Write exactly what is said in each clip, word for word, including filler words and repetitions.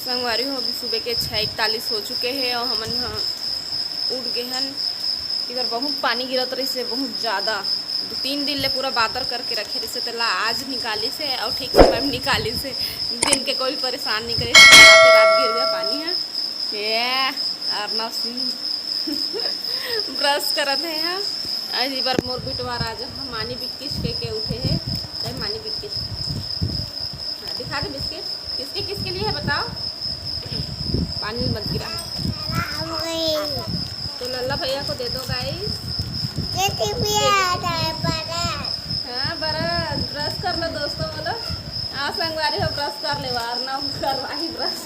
संगवारी हो, अभी सुबह के छः इकतालीस हो चुके हे और हमन ह उठ गे हन। इधर बहुत पानी गिरत रहिस हे, बहुत ज़्यादा। दो तीन दिन ले पूरा बादर करके रखे रहिस हे, तेला आज निकालिस हे और ठीक समय में निकालिस हे। दिन के कोई परेशान नहीं करे, रात रात गिर गया पानी ह। ये अर्नव सिंह ब्रश करत हे ह। आज इबर मोर बिटवा राजा ह मानी बिक्किश के, के उठे हे। ए, मानी बिक्किश। हाँ, दिखा दे बिस्किट। किसके किसके लिए है बताओ? पानी मत गिरा। तो लल्ला भैया को दे दो गाइस। हाँ, बरस ब्रश कर लो दोस्तों, बोलो। हाँ, संगवारी हो, ब्रश कर ले, वार ना करवाही ब्रश।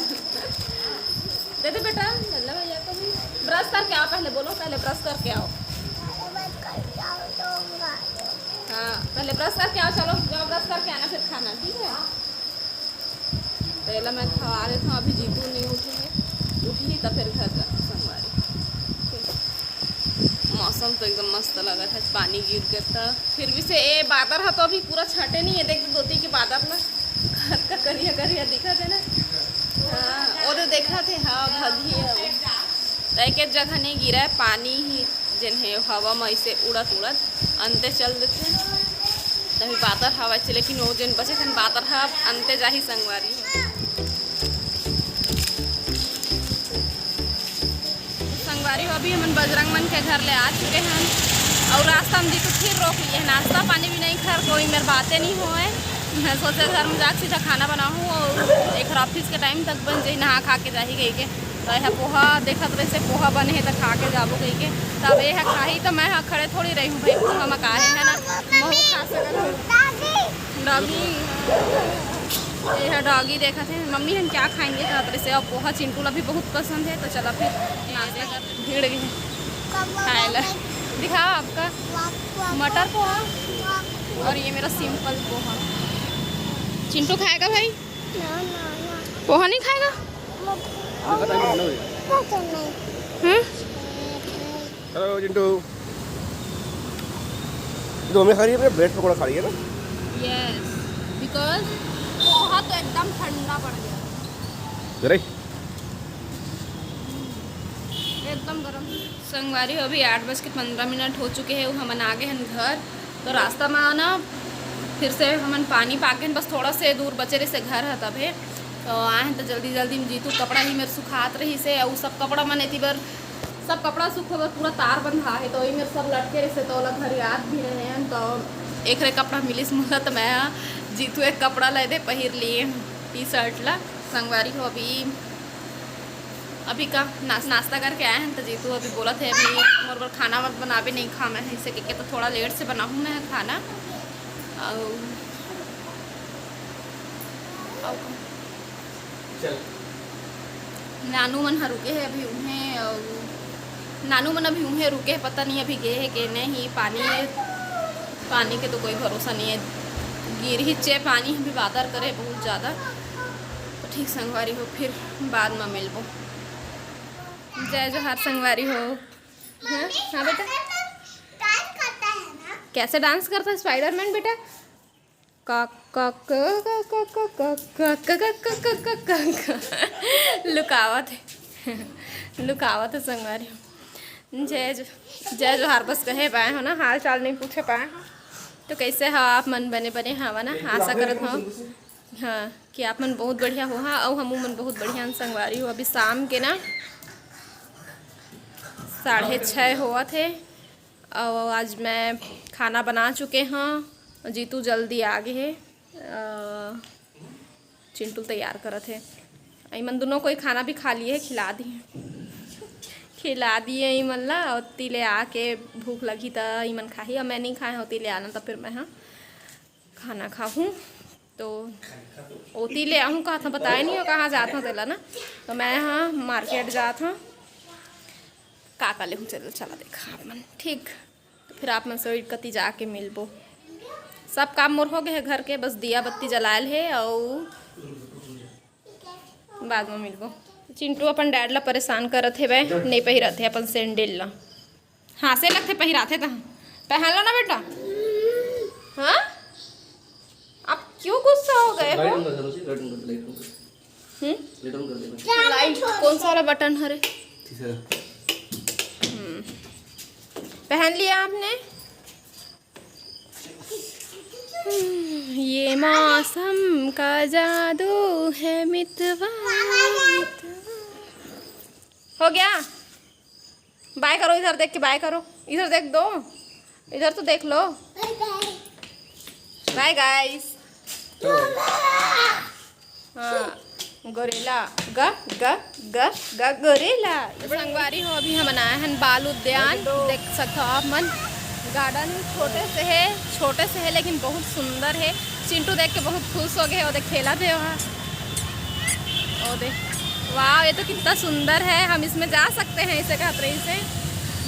दे दे बेटा, लल्ला भैया को भी। ब्रश करके आओ पहले, बोलो पहले ब्रश करके आओ। हाँ, पहले ब्रश करके आओ, चलो जाओ ब्रश करके आना, फिर खाना, ठीक है? पहले मैं खवा देता हूँ, अभी जीतू नहीं उठे है, उठी ही तो फिर घर जा संगवारी। मौसम तो एकदम मस्त लगत है, पानी गिर के तो फिर भी से ए बादर है तो अभी पूरा छटे नहीं है। देख दो तीन के बादर ना, करिया करिया दिखा थे ना। हाँ, वो तो देखा थे, हाँ, भगी है वो। तो एक एक जगह नहीं गिरा है, पानी ही जेन हे हवा में ऐसे उड़त उड़त अंते चल देते। तभी बादर हवा चले, लेकिन वो जेन बचे खन बादर हवा अंते जाही संगवारी हो। संगवारी हो, अभी हमन बजरंग मन के घर ले आ चुके हन और रास्ता में जीतू फिर रोक लिए। नाश्ता पानी भी नहीं खा, कोई मेरे बातें नहीं होए। मैं सोचा घर में जाके सीधा खाना बनाऊँ और एक ऑफिस के टाइम तक बन जाई, नहा खा के जाही कही के। तो यह पोहा देखत रहे से पोहा बने है तो खा के जाबो कही के। तब ये खाही तो मैं हाँ खड़े थोड़ी रही हूँ भाई, पोहा में का है, है ना? महू खा सकत हूँ। डॉगी, ये है डॉगी देखत है, मम्मी हम क्या खाएंगे कहत रहे से। और पोहा चिंटू ला भी बहुत पसंद है, तो चला फिर नाश्ता कर, भिड़ गए हैं खाए ला। दिखाओ आपका मटर पोहा और ये मेरा सिंपल पोहा। चिंटू खाएगा भाई? पोहा नहीं खाएगा? हम्म। हेलो चिंटू, तो हमें खा रही है, ब्रेड पकौड़ा खा रही है ना? यस, बिकॉज पोहा तो एकदम ठंडा पड़ गया। जरा ही। एकदम गरम। संगवारी हो, अभी आठ बज के पंद्रह मिनट हो चुके हैं, वो हमन आ गए हैं घर। तो रास्ता में ना फिर से हमन पानी पाके बस थोड़ा से दूर बचे रहे से घर है तभे। तो आए हैं तो जल्दी जल्दी में जीतू कपड़ा ही मेरे सुखात रही से, और सब कपड़ा मन एती बर सब कपड़ा सूखे बर पूरा तार बंधा है, तो वही मेरे सब लटके रहे से, तो ओला घर याद भी रहे हैं। तो एक रे कपड़ा मिलिस मोला, तो मैं जीतू एक कपड़ा ले दे पहिर लिए टी शर्ट ला। संगवारी हो, अभी अभी का नाश-, नाश्ता करके आए हैं, तो जीतू अभी बोलत है अभी मोर बर खाना मत बनाबे, नहीं खा मैं, ऐसे कह के तो थोड़ा लेट से बनाहूँ मैं खाना। और, और चल। नानू मन ह रुके है अभी उहें, और नानू मन अभी उहें रुके है, पता नहीं अभी गए है कि नहीं। पानी, पानी के तो कोई भरोसा नहीं है, गिर ही चे पानी अभी बादर करे बहुत ज़्यादा। तो ठीक संगवारी हो, फिर बाद में मिलबो। जय जोहार संगवारी हो। हाँ, हाँ बेटा। कैसे डांस करता है स्पाइडरमैन बेटा? का, का, का, का, का, का, का, का, का, का, का, का, का, का, का, का, लुकावत है। लुकावत है संगवारी हो। जय जो, जय जोहार बस कहे पाए हो ना, हाल चाल नहीं पूछे पाए हो। तो कैसे हो आप मन? बने बने हवा ना, आशा करत हो। हाँ, कि आप मन बहुत बढ़िया हो, हाँ, अउ हमू मन बहुत बढ़िया हन संगवारी हो। अभी शाम के ना साढ़े छः होवत हे, अउ आज मैं खाना बना चुके हँव। जीतू जल्दी आ गे हे, अ, चिंटू तैयार करत हे। इमन दोनों कोई खाना भी खा लिए हे, खिला दिए, खिला दिए इमन ला। अउ ओती ले आके भूख लगही त इमन खाही, अउ मैं नहीं खाए हँव, ओती ले आना त फिर मैं, हाँ, खाना खाहूँ। तो ओती ले आहूँ कहत हँव, बताए नहीं हो कहाँ जात हँव तेला ना। तो मैं, हाँ, मार्केट जात हँव, का का लेहूँ, चल, चला देखा आप मन, ठीक। तो फिर आप मन से ओई कती जाके मिलबो। सब काम मोर हो गे हे घर के, बस दिया बत्ती जलायल हे, अउ बाद में मिलबो। चिंटू अपन डैड ला परेशान करत हे, बे नहीं पहिरत हे अपन सैंडल ला। हाँसे लगथे पहिराथे त। पहन लो ना बेटा। हाँ, आप क्यों गुस्सा हो गए हो? हम्म? लाइट कौन सा वाला बटन हरे? तीसरा। हम्म। पहन लिया आपने? ये मौसम का जादू है मितवा, मितवा। हो गया? बाय करो, इधर देख के बाय करो, इधर देख दो, इधर तो देख लो। बाय गाइस। हाँ, गोरेला, ग ग ग ग गोरेला। संगवारी हो, अभी हमन आए हन बाल उद्यान, देख सकत हो आप मन। गार्डन छोटे से है, छोटे से है लेकिन बहुत सुंदर है। चिंटू देख के बहुत खुश हो गए, वो देख खेलत हे वहाँ। ओ दे, वाह, ये तो कितना सुंदर है, हम इसमें जा सकते हैं, इसे कहत रही से।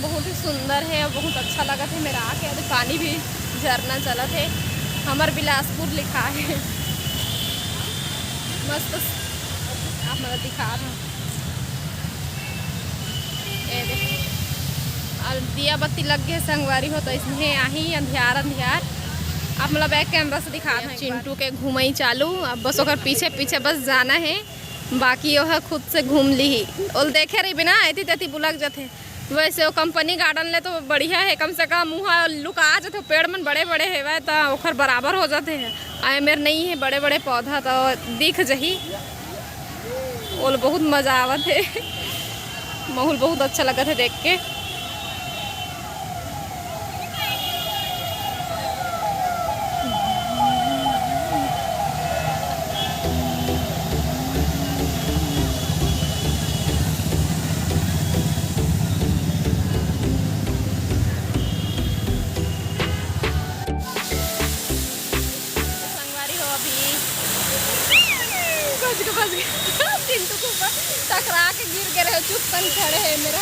बहुत ही सुंदर है और बहुत अच्छा लगत हे। मेरा आके अभी पानी भी झरना चलत हे, हमर बिलासपुर लिखा है। मस्त। आप मतलब दिखा रहा। ए दे, अब दिया बत्ती लग गए संगवारी हो, तो इसमें आही अंधियार अंधियार। आप मतलब बैक कैमरा से दिखा रहे हैं। चिंटू के घुमई चालू, अब बस ओकर पीछे पीछे बस जाना है, बाकी ओह खुद से घूम लीही। ओल देखे रहिबे ना, एती तेती बुलक जथे। वैसे वो कंपनी गार्डन ले तो बढ़िया है, कम से कम उहाँ लुका जथे, पेड़ मन बड़े बड़े हेवय त ओखर बराबर हो जथे। आए मेर नहीं है बड़े बड़े पौधा, तो दिख जही। ओल बहुत मजा आवत है। माहौल बहुत अच्छा लगत है देख के। संगवारी हो, अभी बच गए, बच गए। चिंटू के ऊपर टकरा के गिर गए रहे, चुप पन खड़े है मेरा।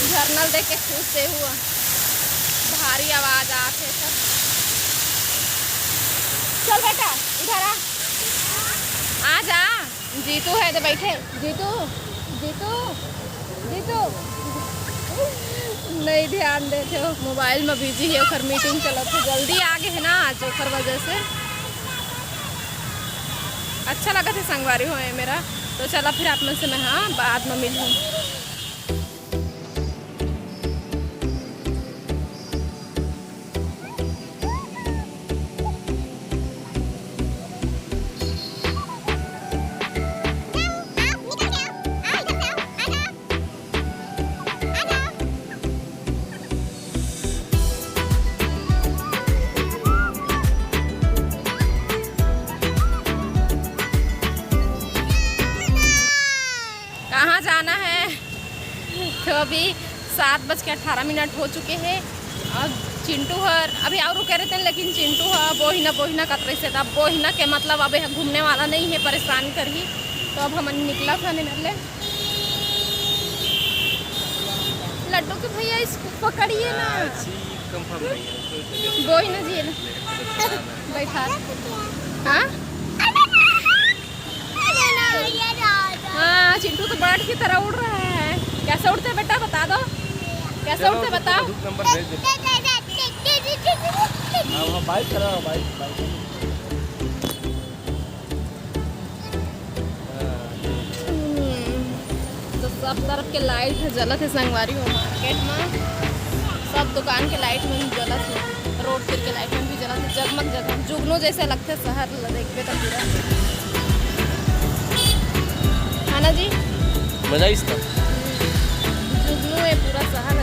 झरना देख के खुश से हुआ, भारी आवाज आत है सब। चल बेटा, इधर आ, आ जा। जीतू है तो बैठे। जीतू, जीतू, जीतू। नहीं ध्यान देते हो, मोबाइल में बिजी है, ओकर मीटिंग चलत है, जल्दी आ गए है ना आज, ओकर वजह से। अच्छा लगत है संगवारी हो ये मेरा। तो चला फिर आप मन से मैं, हाँ, बाद में मिलूँ। कहाँ जाना है? तो अभी सात बज के अठारह मिनट हो चुके हैं। अब चिंटू हर अभी और रुके रहते हैं, लेकिन चिंटू ह बोहिना बोहिना कतरे से था। बोहिना के मतलब अब यह घूमने वाला नहीं है, परेशान कर ही। तो अब हमन निकला था ने मेरे ले। लड्डू के भैया, इसको पकड़िए ना। हाँ, जी, कंफर्म नहीं है, कोई तबीयत बोहिना जी है ना। खराब है। बैठा। हाँ? हाँ, चिंटू तो बर्ड की तरह उड़ रहा है। कैसे उड़ते हैं बेटा, बता दो, कैसे चलो, उड़ते हैं, बताओ। नंबर भेज दे। हाँ, वहाँ बाइक खड़ा है, बाइक, बाइक। हाँ। हम्म, तो सब तरफ के लाइट ह जलत हे संगवारी हो मार्केट में। सब दुकान के लाइट मन जलत हे, रोड तीर के लाइट मन भी जलत हे, जगमग जगमग, जुगनू जैसे लगथे शहर ल देखबे त पूरा। है ना जी? मजा आइस त। जुगनू हे पूरा शहर।